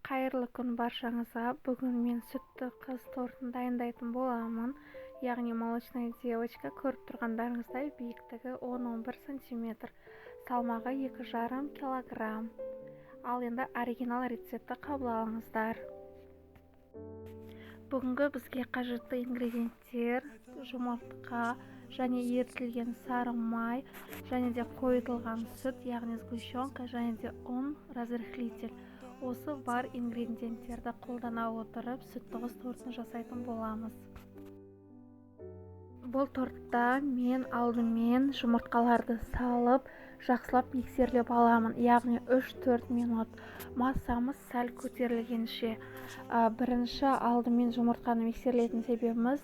Қайырлы күн баршаңызға. Бүгін мен сүтті қыз тортын дайындайтын боламын. Яғни молочная девочка. Көріп тұрғандарыңыздай биіктігі 10-11 сантиметр, салмағы 2,5 килограмм. Ал енді оригинал рецептті қабыл алыңыздар. Бүгінгі бізге қажетті ингредиенттер: жұмыртқа және ерітілген сары май, және де қойытылған сүт, яғни сгущенка, және де ұн, разрыхлитель. Осы бар ингредиенттерді қолдана отырып сүтті қыз тортын жасайтын боламыз. Бұл тортта мен алдымен жұмыртқаларды салып, жақсылап миксерлеп аламын, яғни 3-4 минут. Массамыз сәл көтерілгенше. Бірінші алдымен жұмыртқаны миксерлейтін себебіміз,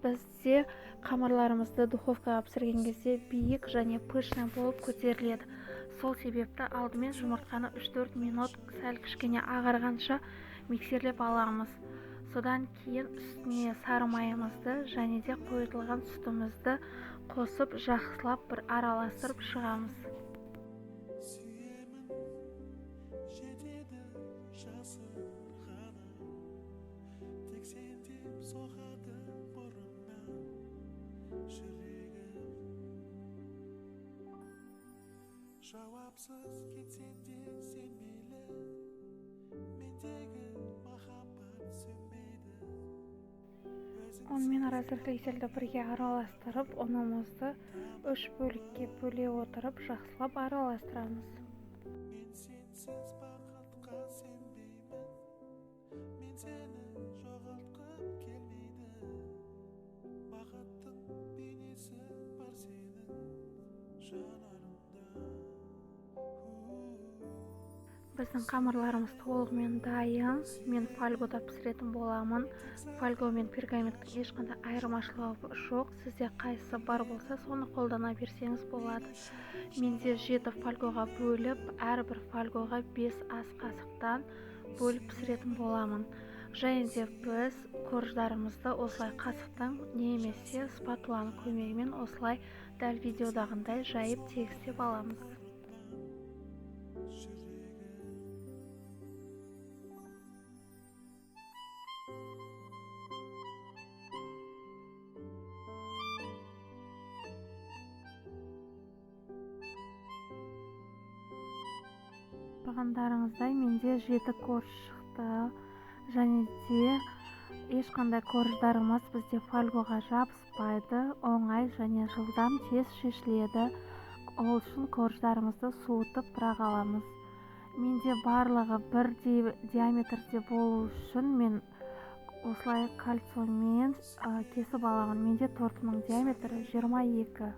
бізде қамырларымызды духовкаға пісірген кезде биік және пышный болып көтеріледі. Сол себепті алдымен жұмыртқаны 3-4 минут сәл кішкене ағарғанша миксерлеп аламыз. Содан кейін үстіне сары майымызды және де қойытылған сүтімізді қосып, жақсылап бір араластырып шығамыз. Сүйемін, жетеді жасырғаны, тек сен деп соғады бұрыннан жүрегім. Жауапсыз кетсең де сен мейлі, мендегі махаббат сөнбейді. Ұн мен разрыхлительді бірге араластырып, ұнымызды 3 бөлікке бөле отырып, жақсылап араластырамыз. Мен сенсіз бақытқа сенбеймін, мен сені жоғалтқым келмейді. Бақыттың бейнесі бар сенің жанарыңда. Біздің қамырларымыз толығымен дайын. Мен фольгода пісіретін боламын. Фольго мен пергаменттің ешқандай айырмашылығы жоқ. Сізде қайсысы бар болса, соны қолдана берсеңіз болады. Менде 7 фольгоға бөліп, әрбір фольгоға 5 ас қасықтан бөліп пісіретін боламын. Және де біз корждарымызды осылай қасықтың немесе спатуланың көмегімен осылай дәл видеодағындай жайып тегістеп аламыз. Тұрғандарыңыздай менде 7 корж шықты. Және де ешқандай корждарымыз бізде фольгоға жабыспайды, оңай және жылдам тез шешіледі. Ол үшін корждарымызды суытып бірақ аламыз. Менде барлығы бірдей диаметрде болу үшін мен осылай кольцомен кесіп аламын. Менде тортымның диаметрі 22.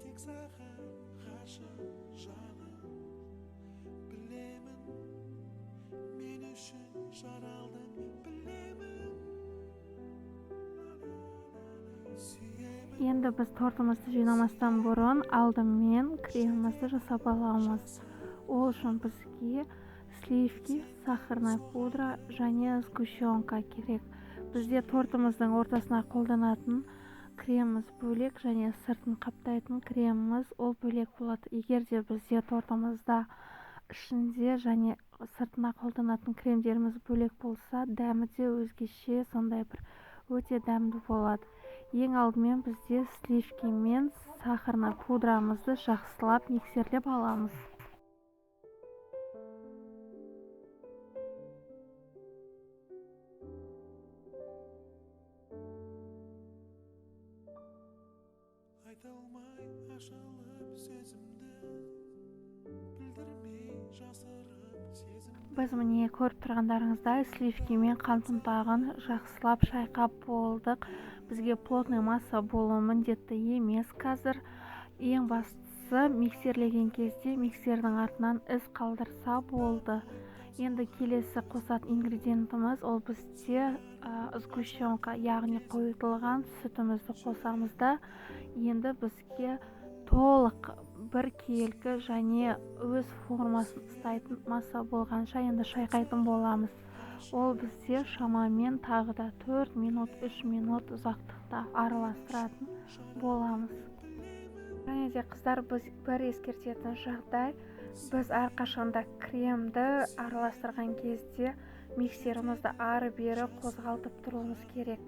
Тек саған ғашық жаным, білемін, мен үшін жаралдың, білемін. Сүйемін. Енді біз тортымызды жинамастан бұрын алдымен кремімізді жасап аламыз. Ол үшін бізге сливки, сахарная пудра және сгущенка керек. Бізде тортымыздың ортасына қолданатын креміміз бөлек және сыртын қаптайтын креміміз ол бөлек болады. Егер де бізде тортымызда ішінде және сыртына қолданатын кремдеріміз бөлек болса, дәмі де өзгеше, сондай бір өте дәмді болады. Ең алдымен бізде сливки мен сахарная пудрамызды жақсылап миксерлеп аламыз. Айта алмай ашылып сөзімді, білдірмей жасырып сезімді. Біз міне көріп тұрғандарыңыздай сливки мен қант ұнтағын жақсылап шайқап болдық. Бізге плотный масса болуы міндетті емес қазір. Ең бастысы миксерлеген кезде миксердің артынан із қалдырса болды. Енді келесі қосатын ингредиентіміз ол бізде сгущенка, яғни қойытылған сүтімізді қосамыз да, енді бізге толық бір келкі және өз формасын ұстайтын масса болғанша енді шайқайтын боламыз. Ол бізде шамамен тағы да 4 минут, 3 минут ұзақтықта араластыратын боламыз. Және де қыздар, біз бір ескертетін жағдай, Біз әрқашанда кремді араластырған кезде миксерімізді ары-бері қозғалтып тұруымыз керек.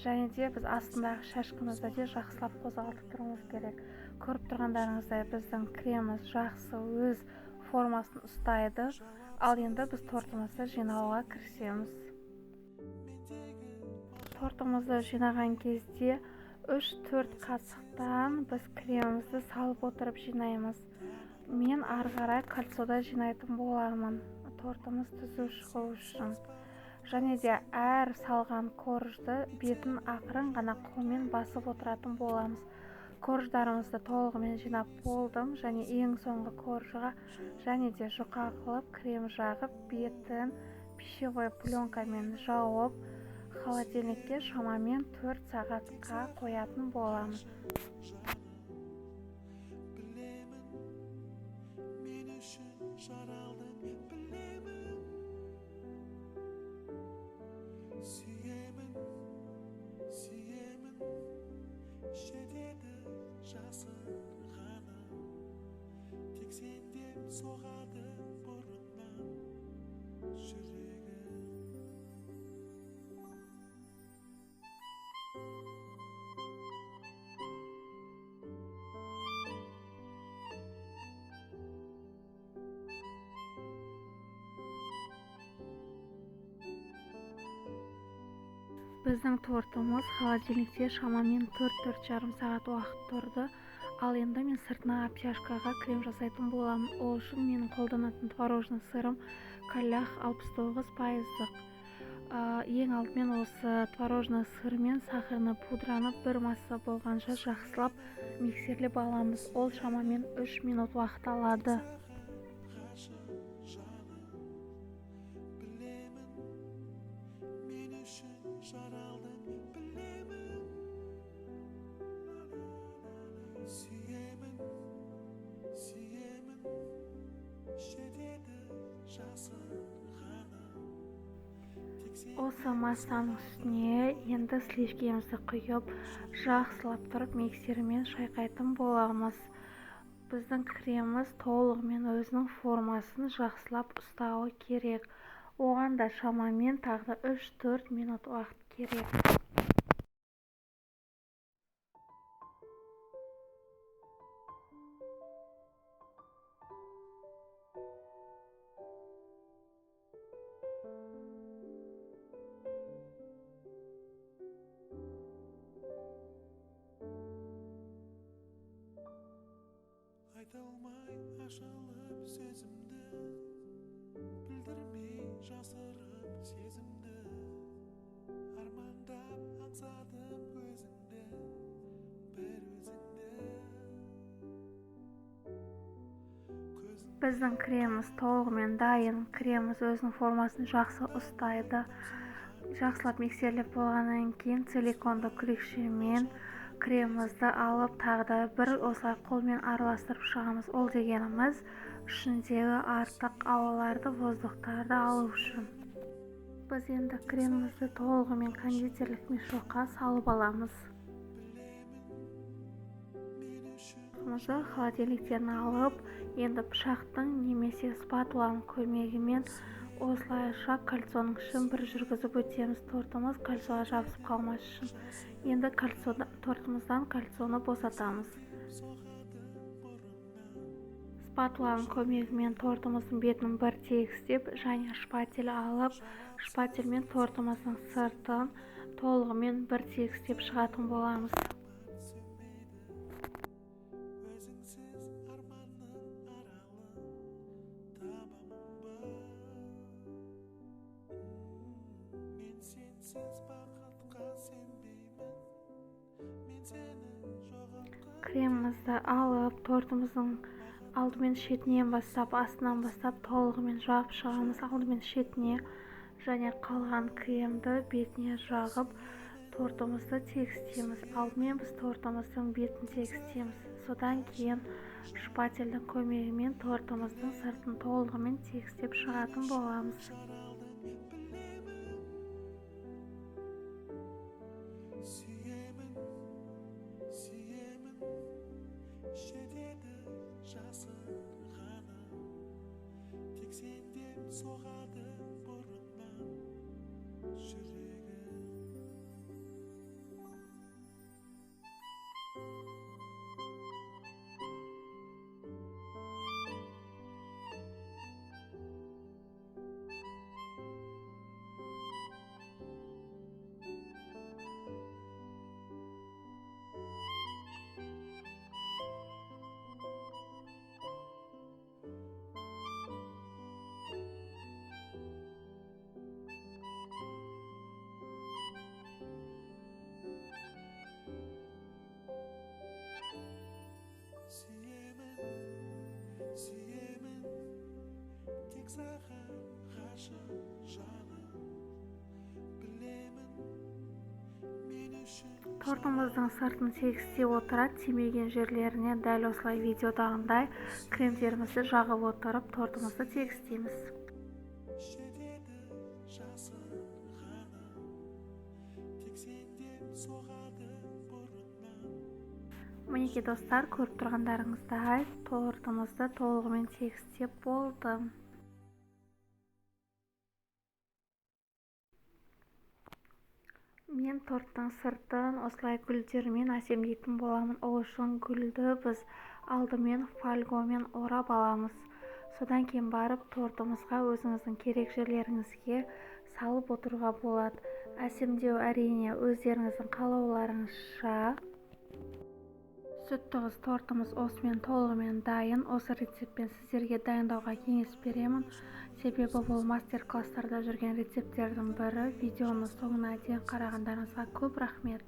Және де біз астындағы шашкамызды де жақсылап қозғалтып тұруымыз керек. Көріп тұрғандарыңыздай біздің креміміз жақсы өз формасын ұстайды. Ал енді біз тортымызды жинауға кірісеміз. Тортымызды жинаған кезде 3-4 қасықтан біз кремімізді салып отырып жинаймыз. Мен ары қарай кольцода жинайтын боламын, тортымыз түзу шығу үшін. Және де әр салған коржды бетін ақырын ғана қолмен басып отыратын боламыз. Корждарымызды толығымен жинап болдым, және ең соңғы коржға және де жұқа қылып крем жағып, бетін пищевой пленкамен жауып, холодильникке шамамен 4 сағатқа қоятын боламын. Сүйемін, сүйемін, жетеді жасырғаным. Тек сен деп соғады бұрыннан жүрегім. Біздің тортымыз холодильникте шамамен 4-4,5 сағат уақыт тұрды. Ал енді мен сыртына обтяжкаға крем жасайтын боламын. Ол үшін менің қолданатын творожный сырым Каллах 69%-лық. Ең алдымен осы творожный сыр мен сахарный пудраны бір масса болғанша жақсылап миксерлеп аламыз. Ол шамамен 3 минут уақыт алады. Сүйемін, сүйемін, жетеді жасырғаным. Осы массаның үстіне енді сливкемізді құйып, жақсылап тұрып миксермен шайқайтын боламыз. Біздің креміміз толығымен өзінің формасын жақсылап ұстауы керек. Оған да шамамен тағы да 3-4 минут уақыт керек. Айта алмай ашылып сөзімді, білдірмей жасырып сезімді, армандап аңсадым өзіңді, бір өзіңді. Біздің креміміз толығымен дайын. Креміміз өзінің формасын жақсы ұстайды. Жақсылап миксерлеп болғаннан кейін силиконды күрекшемен кремімізді алып тағы да бір осылай қолмен араластырып шығамыз. Ол дегеніміз ішіндегі артық ауаларды, воздухтарды алу үшін. Біз енді кремімізді толығымен кондитерлік мешокқа салып аламыз. Тортымызды холодильниктен алып, енді пышақтың немесе спатуланың көмегімен осылайша кольцоның ішін бір жүргізіп өтеміз. Тортымыз кольцоға жабысып қалмас үшін. Енді тортымыздан кольцоны босатамыз. Спатуланың көмегімен тортымыздың бетін бір тегістеп, және шпатель алып, шпательмен тортымыздың сыртын толығымен бір тегістеп шығатын боламыз. Кремімізді алып, тортымыздың алдымен шетінен бастап, астынан бастап толығымен жағып шығамыз. Алдымен шетіне және қалған кремді бетіне жағып, тортымызды тегістейміз. Алдымен біз тортымыздың бетін тегістейміз. Содан кейін шпательдің көмегімен тортымыздың сыртын толығымен тегістеп шығатын боламыз. Сүйемін, сүйемін, жетеді жасырғаным. Соғады бұрыннан жүрегім. Сүйемін, сүйемін, тек саған ғашық жаным. Білемін, мен үшін. Тортымыздың сыртын тегістей отыра, тимеген жерлеріне дәл осылай видеодағындай кремдерімізді жағып отырып тортымызды тегістейміз. Жетеді жасырғаным, тек сен деп соғады бұрыннан. Мінекей достар, көріп тұрғандарыңыздай тортымызды толығымен тегістеп болдым. Мен торттың сыртын осылай гүлдермен әсемдейтін боламын. Ол үшін гүлді біз алдымен фольгамен орап аламыз. Содан кейін барып тортымызға өзіңіздің керек жерлеріңізге салып отыруға болады. Әсемдеу әрине өздеріңіздің қалауларыңызша. Сүтті қыз тортымыз осымен толығымен дайын. Осы рецептпен сіздерге дайындауға кеңес беремін. Себебі бұл мастер-класстарда жүрген рецепттердің бірі. Видеоны соңына дейін қарағандарыңызға көп рахмет.